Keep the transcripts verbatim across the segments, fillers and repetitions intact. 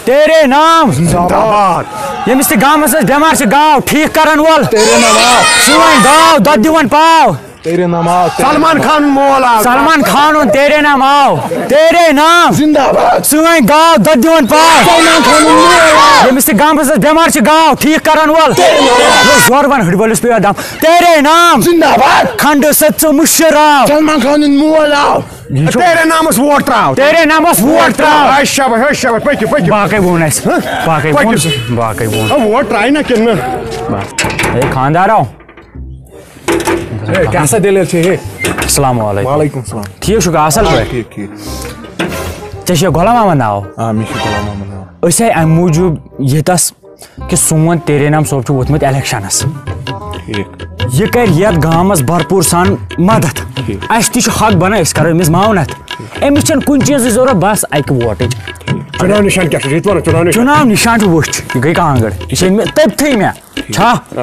تیرے نام۔ زندہ باد۔ ییٚمِس تہِ گامَس منٛز بٮ۪مار چھِ، گاو ٹھیٖک کرن وول۔ تیرے نام آو۔ سٲنۍ گاو دۄد دِوان پاو۔ تیرے نام آو۔ سلمان خان مول آو۔ سلمان خان ہُن تیرے نام آو۔ تیرے نام۔ زندہ باد۔ سٲنۍ گاو دۄد دِوان پاو۔ سلمان خان مول آو۔ ییٚمِس تہِ گامَس منٛز بٮ۪مار چھِ، گاو ٹھیٖک کرن وول۔ تیرے نام آو۔ یہِ اوس زورٕ وَن ہٕڈۍ وٲلِس پیٚو دم۔ تیرے نام۔ زندہ باد۔ کھنڈٕ سۭتۍ ژٕ مُشراو۔ سلمان خان ہُن مول آو۔ یہِ چھُ تیرے نامس ووٹ تراو۔ تیرے نامس ووٹ تراو۔ اے شاباش، اے شاباش، پٔکِو، پٔکِو۔ باقٕے ووٚن اَسہِ۔ ہہ؟ باقٕے پٔکِو۔ ووٚن۔ باقٕے ووٚن۔ آ، ووٹ ترٛایہِ نا کِنہٕ نہٕ؟ بس۔ ہے خاندارو۔ ہے، کیٛاہ سا دٔلیٖل چھِ ہے؟ السلام علیکم۔ وعلیکم السلام۔ ٹھیٖک چھُکھا، اَصٕل آ، پٲٹھۍ؟ ٹھیٖک، ٹھیٖک۔ ژےٚ چھےٚ غلام محمد ناو؟ آ، مےٚ چھُ غلام محمد ناو۔ أسۍ آے اَمہِ موٗجوٗب ییٚتَس کہِ سون تیرے نام صٲب چھُ ووٚتھمُت الیکشنس۔ ٹھیٖک۔ یہِ کرِ یتھ گامس بھرپوٗر سان مدد۔ ٹھیٖک۔ اسہِ تہِ چھُ حق بنان، أسۍ کرو أمِس معاونت۔ أمِس چھنہٕ کُنہِ چیٖزٕچ ضروٗرت، بس اکہِ ووٹٕچ۔ چُناو نِشان کیٛاہ چھُ؟ یہِ تہِ وَنو، چُناو نِشان۔ چُناو نِشان چھُ، وٕچھ، یہِ گٔے کانٛگٕر، یہِ چھےٚ أمۍ تٔتتھٕے مےٚ۔ چھا؟ آ۔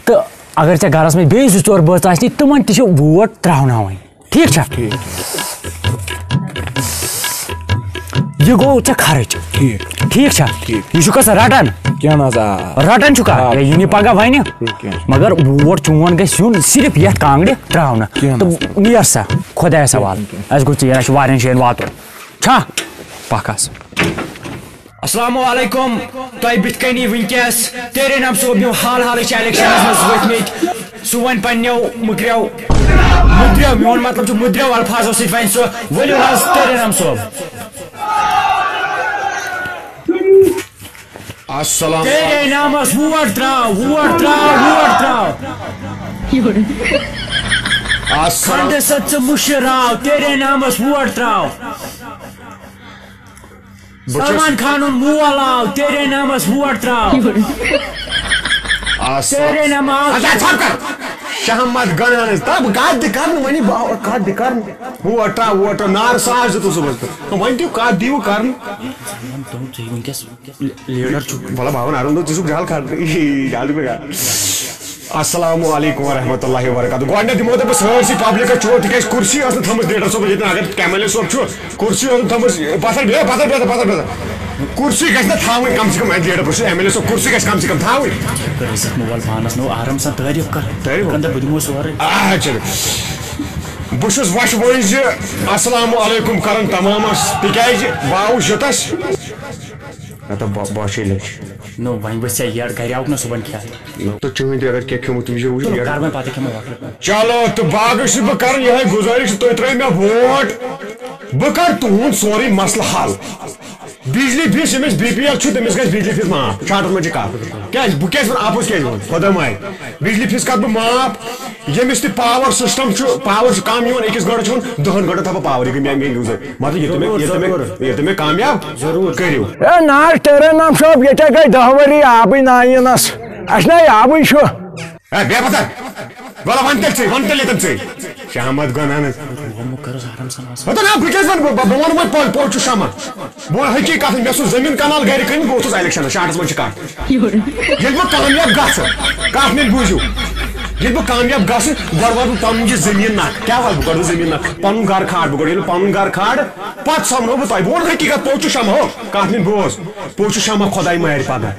تہٕ اگر ژےٚ گرس منٛز بیٚیہِ زٕ ژور بٲژ آسنٕے، تِمن تہِ چھِ ووٹ ترٛاوناوٕنۍ۔ ٹھیٖک چھا؟ ٹھیٖک۔ یہِ گوٚو ژےٚ خرٕچ۔ ٹھیٖک۔ ٹھیٖک چھا؟ ٹھیٖک۔ یہِ چھُکھا ژٕ رٹان؟ کینٛہہ نہ حظ، آ۔ رٹان چھُکھا؟ آ۔ ہے، یہِ نہٕ پگاہ وَنہِ۔ کینٛہہ۔ مگر ووٹ چون گژھِ یُن صرف یَتھ کانٛگرِ ترٛاونہٕ۔ کینٛہہ نہ تہٕ حظ۔ نیر سا، خۄدایَس حوالہٕ۔ اَسہِ گوٚژھ ژیر، اَسہِ چھُ واریاہَن جایَن واتُن۔ چھا؟ پَکھ حظ۔ السلام علیکم۔ تۄہہِ بٕتھِ کنی وٕنکیٚس تیرے نام صٲب یِم حال حالٕے چھِ الیکشنس منٛز ؤتھۍ مٕتۍ۔ سُہ وۄنۍ پننیو مُکریو، مُدریو، میون مطلب چھُ مُدریو الفاظو سۭتۍ وۄنۍ سُہ۔ ؤلِو حظ تیرے نام صٲب۔ السلام۔ تیرے نامس ووٹ تراو، ووٹ تراو، ووٹ تراو۔ السلام۔ کھنڈٕ سۭتۍ ژٕ مُشراو، تیرے نامس ووٹ تراو۔ بہٕ چھُس سلمان خانُن مول آو، تیرے نامس ووٹ تراو۔ آ، سا-، تیرے نام آو۔ اچھا، ژھۄپ کر۔ شہمت گنان حظ۔ تب کتھ تہِ کرنہٕ وۄنۍ، بہٕ کتھ تہِ کرنہٕ۔ ووٹ تراو، ووٹ تراو، نعرٕ ساز دیُتُن صُبحس پٮ۪ٹھ۔ وۄنۍ دِیِو کتھ، دِیِو کرنہٕ۔ ژٕ وَن، ژٕ وٕنکیٚس لیڈر چھُکھ۔ وَلہٕ بہٕ ہاوَن اَرُن دوٚپ، ژٕ چھُکھ جال کھالان۔ جال چھُکھ کھالان۔ السلام علیکم ورحمۃ اللہ وبرکاتہ۔ گۄڈٕنٮ۪تھ دِمو تۄہہِ بہٕ سٲرسٕے پبلکس چوب، تِکیازِ کُرسی ٲس نہٕ تھٲمٕژ لیڈر صٲبَس ییٚتٮ۪ن۔ اگر ایم ایل اے صٲب چھُ، کُرسی ٲس نہٕ تھٲمٕژ، پَتھر بیٚہہ، پَتھر بیٚہہ، پَتھر بیٚہہ۔ کُرسی گژھِ نہ تھاوٕنۍ کم سے کم اَتہِ لیڈر، بہٕ چھُس ایم ایل اے صٲب، کُرسی گژھِ کم سے کم تھاوٕنۍ۔ کٔر عزت مول پانَس، نو آرام سان تعریف کر۔ تعریف؟ کَنہٕ بہٕ دِمو سورُے۔ آ، چلو۔ بہٕ چھُس وۄچھِ وٲنٛجہِ السلام علیکم کران تمامس، تِکیازِ بہٕ آوُس یوٚتس۔ نہ تہٕ بہٕ، بہٕ چھُے لٔچھ۔ نو، وۄنۍ ؤژھ ژےٚ یٔڈ، گرِ آوُکھ نہ صُبحن کھٮ۪تھ۔ تہٕ چٲنۍ تہِ اگر کینٛہہ کھیوٚمُت تٔمِس چھُ وٕچھُن چلو، یٔڈ۔ گرٕ وۄنۍ پتہٕ کھٮ۪مو ٲخٕر۔ چلو، تہٕ باقٕے چھُس بہٕ کران یِہوٚے گُزٲرِش، تُہۍ ترٲیِو مےٚ ووٹ، بہٕ کرٕ تُہُنٛد سورُے مسلہٕ حل۔ بجلی فیس ییٚمِس بی پی ایل چھُ، تٔمِس گژھِ بجلی فیس معاف۔ شاٹس منٛز چھِ کتھ۔ کیٛازِ؟ بہٕ کیٛازِ وَنہٕ اَپُز کیٛازِ وَنہٕ؟ خۄدا ماے۔ بجلی فیس کَرٕ بہٕ معاف۔ ییٚمِس تہِ پاور سسٹم چھُ، پاور چھُ کم یِوان، أکِس گٲنٛٹس چھُ یِوان دَہن گٲنٛٹن تھاوٕ بہٕ پاور۔ یہِ گٔے مےٚ، مےٚ یوٗزر۔ مطلب، ییٚلہِ تہِ مےٚ، ضروٗر، ییٚلہِ تہِ مےٚ، ضروٗر۔ ییٚلہِ تہِ مےٚ کامیاب ضروٗر۔ کٔرِو۔ اے نار ٹیرے نام صٲب، ییٚتہِ گٔے دَہ ؤری آبٕے ناینس۔ اَسہِ نَے آبٕے چھُ۔ ہے، بیٚہہ پَتھر۔ وَلہٕ وَن تیٚلہِ ژٕے، وَن تیٚلہِ ییٚتٮ۪ن ژٕے۔ شہمت گۄناہ نہٕ۔ وۄنۍ مہٕ کَرُس آرام سان آسان۔ ہَتہٕ نا، بہٕ کیٛازِ وَنہٕ؟ بہٕ، بہٕ، بہٕ وَنہٕ وۄنۍ پوٚز، پوٚز چھُ شمع۔ بہٕ وَنہٕ حقیٖقت، مےٚ سُہ زٔمیٖن کَنال گَرِ کٕنِتھ، بہٕ اوسُس الیکشنَس، شاٹَس منٛز چھِ کَتھ۔ ییٚلہِ بہٕ کامیاب گژھٕ، کَتھ مےٚ بوٗزِو، ییٚلہِ بہٕ کامیاب گژھٕ، گۄڈٕ وَنہٕ بہٕ پَنُن یہِ زٔمیٖن نَکھ۔ کیٛاہ وَنہٕ بہٕ گۄڈٕ؟ زٔمیٖن نَکھ، پَنُن گَرٕ کھارٕ بہٕ گۄڈٕ۔ ییٚلہِ بہٕ پَنُن گَرٕ کھارٕ، پَتہٕ سَمکھو بہٕ تۄہہِ۔ بہٕ وَنہٕ حقیٖقت، پوٚز چھُ شمع، ہو، کَتھ مےٚ بوز، پوٚز چھُ شمع، خۄداے مارِ پَگاہ۔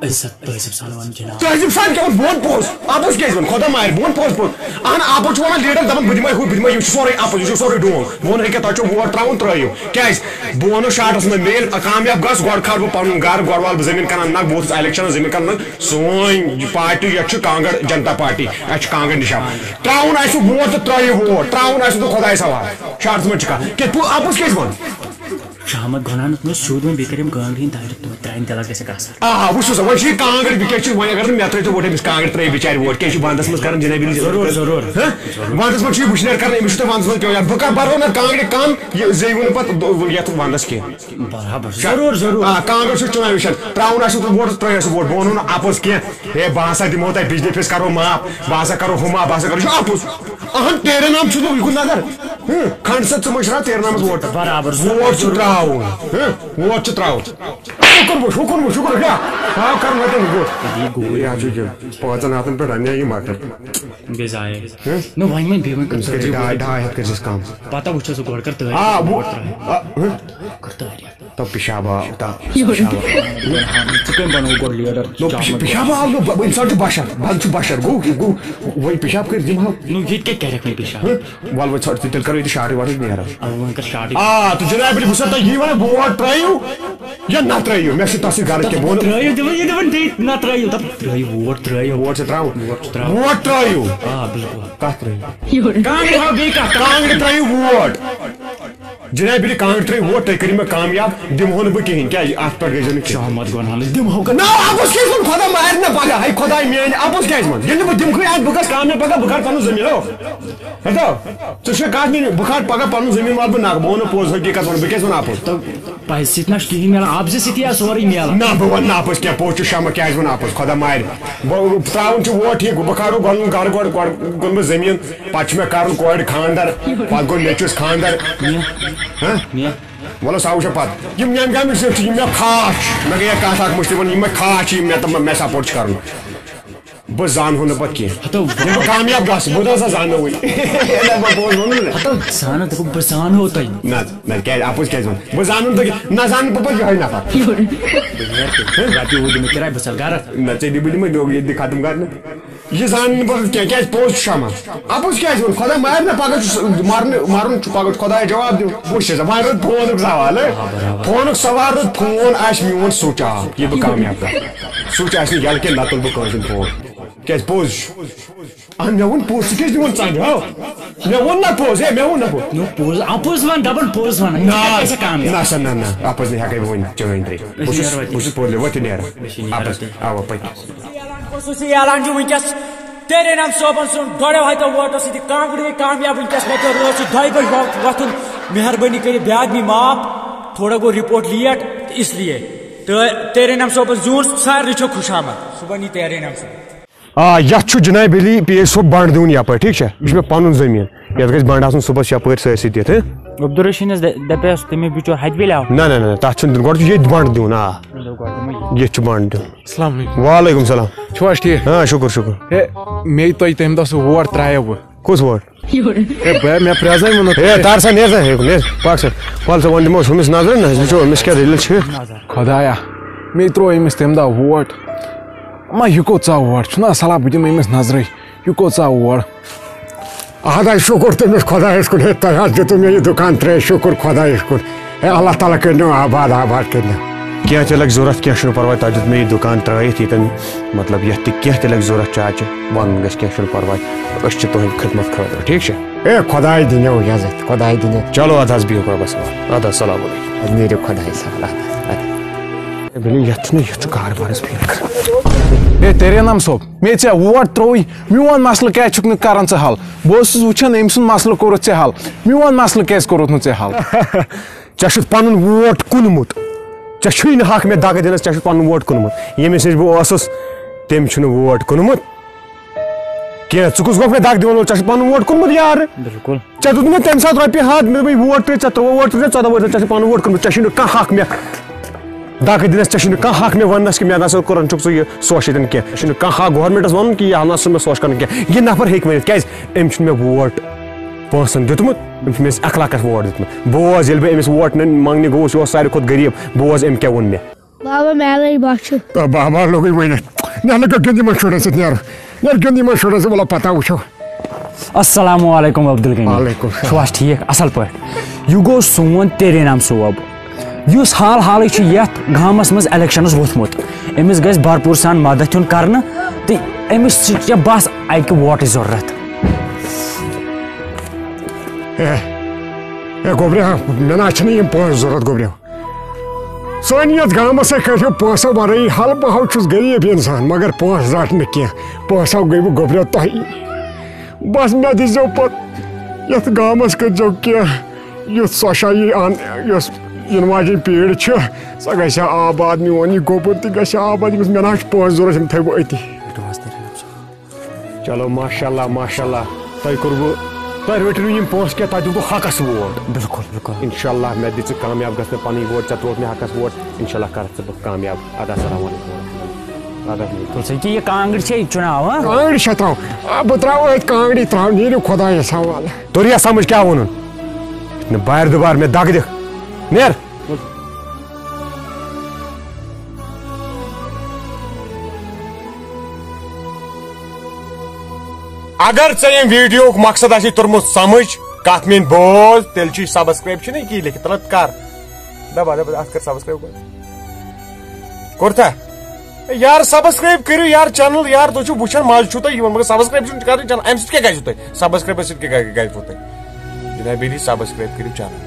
عزت تہذیب سان وَن جناب۔ تہذیب سان کیٛاہ وَن؟ بہٕ وَنہٕ پوٚز۔ اَپُز کیٛازِ وَنہٕ؟ خۄدا مارِ، بہٕ وَنہٕ پوٚز پوٚز۔ اَہَن، اَپُز چھُ وَنان لیٖڈر، دَپان، "بہٕ دِمَے ہُہ، بہٕ دِمَے یہِ، یہِ چھُ سورُے اَپُز، یہِ چھُ سورُے ڈونٛگ۔" بہٕ وَنہٕ، "ییٚکیٛاہ تۄہہِ چھو ووٹ ترٛاوُن، ترٛٲیِو۔" کیٛازِ؟ بہٕ وَنو شاٹَس منٛز، مےٚ ییٚلہِ کامیاب گژھ، گۄڈٕ کھارٕ بہٕ پَنُن گَرٕ، گۄڈٕ والہٕ بہٕ زٔمیٖن کَنال نَکھ، بہٕ ووتُس الیکشنَس، زٔمیٖن کَنال نَکھ۔ سٲنۍ یہِ پارٹی یَتھ چھُ کانٛگٕر جنتا پارٹی، اَسہِ چھُ کانٛگٕر نِشان۔ ترٛاوُن آسہِ ووٹ تہٕ ترٛٲیِو ووٹ، ترٛاوُن آسہِ تہٕ خۄدایَس حوالہٕ۔ شاٹَس منٛز چھِ کَتھ۔ کیٛازِ؟ بہٕ، اَپُز کیٛازِ وَنہٕ؟ شہمت گۄناہ نہٕ، مےٚ اوس سیوٚد وۄنۍ، بیٚیہِ کَرٮ۪م کانٛگرِ ہِنٛدۍ دارِ تہٕ ترٛانہِ دِلَس گژھِ کَسر۔ آ، آ، وٕچھِو سا، وۄنۍ چھِ یہِ کانٛگٕر، بہٕ کیٛاہ چھُس، وۄنۍ اگر نہٕ مےٚ ترٛٲیِو تُہۍ ووٹ، أمِس کانٛگٕر ترٛٲیِو بِچارِ ووٹ، کیٛازِ چھِ وَنٛدَس منٛز کَران جِنابِ عٲلی؟ ضروٗر، ضروٗر۔ ہہ؟ وَنٛدَس منٛز چھُ یہِ وٕشنیر کَران، أمِس چھُ تۄہہِ وَنٛدَس منٛز پٮ۪وان یَتھ، بہٕ کَرٕ بَرو نہ کانٛگرِ کَم، یہِ زیوٕ نہٕ پَتہٕ دو-، یَتھ وَنٛدَس کینٛہہ۔ برابر، ضروٗر، ضروٗر۔ آ، کانٛگٕر چھُ چُناوِ وٕچھان، ترٛاوُن آسہِ تہٕ ووٹ ترٛٲیِو سا ووٹ، بہٕ وَنو نہٕ اَپُز کینٛہہ، ہے، بہٕ ہسا دِمو تۄہہِ بجلی فیس کَرو معاف، بہٕ ہسا کَرو ہُہ معاف، بہٕ ہسا کَرو یہِ چھُ اَپُز۔ اہم تیرے نام چھُس بہٕ، یہِ کُن نظر۔ ہہ، کھنڈ سا ژٕ مٔشراو تیرے نامس ووٹ۔ برابر، ضروٗر، ووٹ چھُ ضروٗر۔ ترٛاوُن۔ ہہ، ووٹ چھُ ترٛاوُن۔ ہُہ کُن وٕچھ، ہُہ کُن وٕچھ، ہُہ کُن وٕچھ، کیٛاہ؟ ہاو کرُن وۄنۍ تٔمِس ووٹ۔ یہِ گوٚو۔ یہِ حظ چھُ یہِ پانٛژن ہتن پٮ۪ٹھ اَنے یہِ مۄکل۔ بیٚیہِ ضایع۔ ہہ؟ نہ، وۄنۍ وۄنۍ بیٚیہِ وۄنۍ کر أمِس کٔرۍ زِ ڈاے، ڈاے ہتھ کٔرۍ زِس کم۔ پتہ وٕچھو سُہ گۄڈٕ کر تٲریٖخ۔ آ، وۄنۍ۔ ووٹ ترٛاوِ۔ آ، ہہ؟ کر تٲریٖخ۔ تو پیشاب آو، تا پیشاب آو۔ ژٕ کٔمۍ بنوو گۄڈٕ لیڈر؟ نو، پیش-، پیشاب آو، نو، ب-، انسان چھُ بشر، بنٛد چھُ بشر، گوٚو، گوٚو، وۄنۍ پیشاب کٔرۍ دِمہٕ ہا۔ نو، ییٚتہِ کیٛاہ کَرٮ۪کھ وۄنۍ پیشاب؟ ہہ؟ وَلہٕ وۄنۍ ژھٕن، تیٚلہِ کَرو ییٚتہِ شاٹٕے واٹٕے نیرو۔ اَوٕ وۄنۍ کَر شاٹٕے۔ آ، تہٕ جناب، بہٕ چھُسو تۄہہِ یی وَنان، ووٹ ترٛٲیِو یا نہ ترٛٲیِو، مےٚ چھُ تَتھ سۭتۍ غرض کینٛہہ، بہٕ وَنہٕ۔ ترٛٲیِو، دِوان، یہِ دِوان ڈیٹ، نہ ترٛٲیِو، دَپ ترٛٲیِو ووٹ، ترٛٲیِو۔ ووٹ چھِ ترٛاوُن۔ ووٹ چھِ ترٛاوُن۔ ووٹ ترٛٲیِو۔ آ، بِلکُل۔ کَتھ ترٛٲیِو؟ کانٛگرِ ہاو بیٚیہِ کَتھ؟ کانٛگرِ ترٛٲیِو ووٹ۔ جناب، ییٚلہِ کانٛگرِ ترٛٲیِو ووٹ، تُہۍ کٔرِو مےٚ کامیاب، دِمہو نہٕ بہٕ کِہیٖنۍ۔ کیٛازِ؟ اَتھ پٮ۪ٹھ گٔے زیو نہٕ کینٛہہ۔ شاہ محمد گۄڈٕ حالٕے دِمہو کَتھ؟ نہ، اَپُز کیٛازِ ووٚن؟ خۄدا مارِ نہ پَگاہ، ہے خۄداے میٛانہِ، اَپُز کیٛازِ ووٚن؟ ییٚلہِ نہٕ بہٕ دِمہٕ کھٕے اَتھ، بہٕ گژھٕ کامیاب پَگاہ، بہٕ کَرٕ پَنُن زٔمیٖن۔ ہو، ہیٚتو، ژٕ چھُکھ کَتھ نِنہِ؟ بہٕ کَرٕ پَگاہ پَنُن زٔمیٖن والہٕ بہٕ نَکھٕ، بہٕ وَنہٕ پوٚز، حقیٖقت وَنہٕ، بہٕ کیٛازِ وَنہٕ اَپُز؟ تہٕ پَزِ سۭتۍ نہ چھُ کِہیٖنۍ میلان، اَپزِ سۭتی آسہِ سورُے میلان۔ نہ، بہٕ وَنہٕ نہٕ اَپُز کینٛہہ، پوٚز چھُ شمع کیٛازِ وَنہٕ اَپُز؟ خۄدا مارِ۔ بہٕ ترٛاوُن چھُ ووٹ ٹھیٖک، بہٕ کَرٕ گۄڈٕ گَرٕ گۄڈٕ، گۄڈٕ گوٚو مےٚ زٔمیٖن، پَتہٕ چھُ مےٚ کَرُن کورِ خانٛدر، پَتہٕ گوٚو نیٚچوِس خانٛدر۔ ہہ؟ وَلہٕ سُہ وٕچھو پَتہٕ۔ یِم میٛانہِ گامٕکۍ زِٹھۍ چھِ، یِم مےٚ خاص چھِ، مےٚ گٔیے کَتھ اَکھ مٔشتٕے وَنٕنۍ، یِم مےٚ خاص چھِ، یِم مےٚ تِم، مےٚ سَپوٹ چھِ کَرُن۔ بہٕ زانہٕ ہو نہٕ پَتہٕ کینٛہہ۔ ہَتو، ییٚلہِ بہٕ کامیاب گژھٕ، بہٕ نہ سا زانہٕ نہٕ وٕنہِ۔ ییٚلہِ بہٕ پوٚز ووٚنُم نہ۔ ہَتو، زانہٕ، دوٚپُکھ، بہٕ زانہٕ ہو تۄہہِ۔ نہ، نہ، کیٛازِ اَپُز کیٛازِ وَنہٕ؟ بہٕ زانہٕ نہٕ تۄہہِ کینٛہہ۔ نہ زانہٕ بہٕ پَتہٕ یِہوٚے نفر۔ بہٕ نیرٕ تیٚلہِ۔ رۄپیہِ وُہ دِمہٕ کِراے، بہٕ ژَلہٕ گَرٕ۔ نہ، ژےٚ دِ، بہٕ دِمَے درٛوگ، ییٚتہِ دِ ختم کَرنہٕ۔ یہِ زانہٕ نہٕ بہٕ کینٛہہ، کیٛازِ پوٚز چھُ شمع۔ اَپُز کیٛازِ ووٚن؟ خۄدا مارِ نہ، پَگاہ چھُ س-، مَرنہٕ، مَرُن چھُ، پَگاہ چھُ خۄدایَس جواب دیُن۔ وٕچھ ژےٚ، وۄنۍ روٗد فونُک سوال، ہے؟ فونُک سوال روٗد، فون آسہِ میون سُچ آف، یہِ بہٕ کامیاب گژھٕ۔ سُچ آسہِ نہٕ یَلہٕ کینٛہہ، نَتہٕ تُلہٕ بہٕ کٲنٛسہِ ہُنٛد فون۔ کیٛازِ پوٚز چھُ؟ اَہَن، مےٚ ووٚن پوٚز، ژٕ کیٛازِ دِوان ژَنٛدِ، ہو؟ مےٚ ووٚن نہ پوٚز، ہے، مےٚ ووٚن نہ پوٚز۔ نہ، پوٚز، اَپُز وَن، دَپان پوٚز وَن، أمِس نہ، کیٛاہ گژھِ کامیاب؟ نہ سا، نہ، نہ، اَپُز نہٕ ہٮ۪کَے بہٕ ؤنِتھ، چٲنۍ ترٛے۔ بہٕ چھُس، نیرو اَتہِ۔ بہٕ چھُس پوٚز، وۄتھ تہِ نیران۔ أسۍ چھِ نیران اَپُز، اَتہِ۔ اَوا، پٔکِو۔ خصوٗصی اعلان چھُ وٕنکیٚس تیرے نام صٲبن سُنٛد ڈۄڈو ہتو ووٹو سۭتۍ کانٛگٕر گٔے کامیاب۔ وٕنکیٚس مےٚ پیوٚو رٲژ سٕتۍ دۄیہِ بجہِ وقت وۄتھُن۔ مہربٲنی کٔرِتھ بے ادبی معاف، تھوڑا گوٚو رپورٹ لیٹ، تہٕ اس لیے۔ تہٕ تیرے نام صٲبن زیوٗن، سارنٕے چھو خوش آمد۔ صُبحن یی تیرے نام صٲب۔ آ، یتھ چھُ جناب علی پی ایس صٲب بنڈ دیُن یپٲرۍ، ٹھیٖک چھا؟ یہِ چھُ مےٚ پنُن زٔمیٖن، یتھ گژھِ بنڈ آسُن صُبحس یپٲرۍ سٲرسٕے دِتھ، ہہ؟ عبدالرشیٖد دپیس تٔمِس بِچور ہتہِ ویلہِ آو۔ نہ، نہ، نہ، نہ، تتھ چھُنہٕ دیُن، گۄڈٕ چھُ ییٚتہِ بنڈ دیُن، آ۔ دوٚپ گۄڈٕ دِمو یہِ۔ ییٚتہِ چھُ بنڈ دیُن۔ السلام علیکم۔ وعلیکم السلام۔ چھُو حظ ٹھیٖک؟ آ، شُکُر، شُکُر۔ ہے، مے تۄہہِ تَمہِ دۄہ سُہ ووٹ ترٛایو بہٕ۔ کُس ووٹ؟ ہے، بہٕ، مےٚ پرٛزنٲوِو نہٕ ہے، تُہۍ۔ تر سا، نیر سا، ہے، نیر، پکھ سا۔ وَل سا، وۄنۍ دِمو أسۍ ہُمِس نظرِ نہ، أسۍ وٕچھو أمِس کیٛاہ دٔلیٖل چھِ۔ خۄدایا، مے ترٛوو أمِس تَمہِ دۄہ ووٹ۔ اما، یہِ کوٚت ژاو ووٹ؟ چھُنہ صلاح بہٕ دِمہٕ أمِس نظرٕے۔ یہِ کوٚت ژاو ووٹ؟ اَہَن حظ، شُکُر تٔمِس خۄدایَس کُن، ہے، تۄہہِ حظ دیُتوُ مےٚ یہِ دُکان ترٛٲیِتھ، شُکُر خۄدایَس کُن۔ ہے، اللہ تعالیٰ کٔرِنو آباد، آباد کٔرِنو۔ کینٛہہ تہِ لَگہِ ضوٚرَتھ، کینٛہہ چھُنہٕ پَرواے، تۄہہِ دیُت مےٚ یہِ دُکان ترٛٲیِتھ ییٚتٮ۪ن، مطلب، یَتھ تہِ کینٛہہ تہِ لَگہِ ضوٚرَتھ، چاچہِ وَنُن گژھِ، کینٛہہ چھُنہٕ پَرواے، أسۍ چھِ تُہٕنٛدِ خدمت خٲطرٕ، ٹھیٖک چھا؟ ہے، خۄداے دِنو عزت، خۄداے دِنو۔ چلو، اَدٕ حظ، بِہِو رۄبَس حوالہٕ، اَدٕ حظ، السلام علیکم۔ اَدٕ نیٖرِو خۄدایَس حوالہٕ، اَدٕ، اَدٕ۔ ہے، بِلِو، یَتھ چھُنہٕ، یَتھ چھُ کاربارَس فِکر۔ ہے، تیرے نام صٲب، مے ژےٚ ووٹ ترٛووُے، میون مسلہٕ کیٛازِ چھُکھ نہٕ کران ژٕ حل؟ بہٕ اوسُس وٕچھان أمۍ سُنٛد مسلہٕ کوٚرُتھ ژےٚ حل، میون مسلہٕ کیٛازِ کوٚرُتھ نہٕ ژےٚ حل؟ ژےٚ چھُتھ پنُن ووٹ کُنمُت، ژےٚ چھُے نہٕ حق مےٚ دگہٕ دِنس، ژےٚ چھُتھ پنُن ووٹ کُنمُت۔ ییٚمِس نِش بہٕ اوسُس، تٔمۍ چھُنہٕ ووٹ کُنمُت کینٛہہ۔ ژٕ کُس گوٚکھ مےٚ دگ دِوان وول؟ ژےٚ چھُتھ پنُن ووٹ کُنمُت یارٕ۔ بِلکُل۔ ژےٚ دیُت مےٚ تَمہِ ساتہٕ رۄپیہِ ہَتھ، مےٚ دوٚپمَے ووٹ ترٛٲے، ژےٚ ترٛوو ووٹ ترٛٲے، ژےٚ ژۄداہ ووٹ ترٛٲے، ژےٚ چھُے پَنُن ووٹ کوٚرمُت، ژےٚ چھُے نہٕ کانٛہہ حق مےٚ دَکہٕ دِنَس، ژےٚ چھُے نہٕ کانٛہہ حق مےٚ وَننَس کہِ مےٚ نہ سا کوٚرُن چھُکھ ژٕ یہِ سوشہِ سۭتۍ کینٛہہ، ژےٚ چھُے نہٕ کانٛہہ حق گورمٮ۪نٛٹَس وَنُن کہِ یہِ ہَنا سا مےٚ سوشہِ کَرُن کینٛہہ، یہِ نفر ہیٚکہِ ؤنِتھ، کیٛازِ أمۍ چھُنہٕ مےٚ ووٹ پونٛسَن دیُتمُت، أمۍ چھُ مےٚ اَکھ لَکھ ووٹ دیُتمُت۔ بوز، ییٚلہِ بہٕ أمِس ووٹ نِنہِ منٛگنہِ گوٚوُس، یہِ اوس ساروی کھۄتہٕ غریٖب، بوز أمۍ کیٛاہ ووٚن مےٚ۔ بابا، مےٚ لٔج بۄچھِ۔ تہٕ بابا لوٚگُے ؤنِتھ، نہ، نہ، گِنٛد یِمَن شُرٮ۪ن سۭتۍ، نیرو۔ ییٚلہِ گِنٛد یِمَن شُرٮ۪ن سۭتۍ، وَلہٕ پَتہ وٕچھو۔ السلام علیکم عبدالغنی۔ وعلیکم السلام۔ چھُو حظ ٹھیٖک؟ اَصٕل پٲٹھۍ؟ یہِ گوٚو سون تیرے نام صٲب، یُس حال حالٕے چھُ یَتھ گامَس منٛز الیکشنَس ووٚتھمُت۔ أمِس گژھِ بھرپوٗر سان مدد یُن کرنہٕ تہٕ أمِس چھِ بَس اَکہِ ووٹٕچ ضروٗرت۔ ہے، ہے، گوٚبریا، مےٚ نہ چھِنہٕ یِم پونٛسہٕ ضروٗرت، گوٚبریا۔ سٲنۍ یَتھ گامَس ہے کٔرِو پونٛسو وَرٲیی حل، بہٕ ہاو چھُس غریٖب اِنسان، مگر پونٛسہٕ رَٹہٕ نہٕ کینٛہہ، پونٛسو گٔے بہٕ گوٚبریو تۄہہِ۔ بَس مےٚ دیٖزیو پَتہٕ یَتھ گامَس کٔرۍزیو کینٛہہ، یُتھ سۄ شاہ یی اَن، یۄس یِنہٕ واجٮ۪ن پیٖڑ چھِ، سۄ گژھِ ہا آباد، میون یہِ گوٚبُر تہِ گژھِ ہا آباد، ییٚمِس مےٚ نہ چھِ پونٛسہٕ ضروٗرت، یِم تھٲیِو أتی۔ چلو، ماشاءاللہ، ماشاءاللہ۔ تۄہہِ کوٚروٕ، تۄہہِ رٔٹِو نہٕ یِم پونٛسہٕ کینٛہہ، تۄہہِ دیُتوٕ حقس ووٹ۔ بِلکُل، بِلکُل۔ انشاءاللہ، مےٚ دِ ژٕ کامیاب، گژھ مےٚ پنٕنۍ ووٹ، ژےٚ ترٛووُتھ مےٚ حقس ووٹ، انشاءاللہ کرکھ ژٕ بہٕ کامیاب۔ ادا، السلام علیکم ورحمۃ اللہ۔ ادا، بِہِو۔ تُل سا، یہِ کانٛگٕر چھے چُناو، ہاں؟ کانٛگٕر چھےٚ ترٛاوُن۔ آ، بہٕ ترٛاوٕ أتھۍ کانٛگٕرِ ترٛاوٕ، نیٖرِو خۄدایَس حوالہٕ۔ توٚر یا سمجھ کیٛاہ ووٚنُن؟ نہٕ بارِ دُبارٕ مےٚ دَگ دِکھ۔ نیر۔ اگر ژےٚ ییٚمہِ ویڈیوُک مقصد آسی توٚرمُت سمجھ، کتھ میٲنۍ بوز، تیٚلہِ چھُے سبسکرایب، چھُنہ یہِ کہِ لیکھِتھ، تلہٕ کر۔ دبا، دبا، اتھ کر سبسکرایب گۄڈٕ۔ کوٚرتھا؟ یار، سبسکرایب کٔرِو یار چینل، یار، تُہۍ چھِو وٕچھان، مزٕ چھُو تۄہہِ یِوان، مگر سبسکرایب چھُنہٕ کران چینل، امہِ سۭتۍ کیٛاہ گژھِ تۄہہِ؟ سبسکرایب سۭتۍ کیٛاہ گژھِ، گژھِ تۄہہِ؟ جناب، بیٚیہِ سبسکرایب کٔرِو چینل۔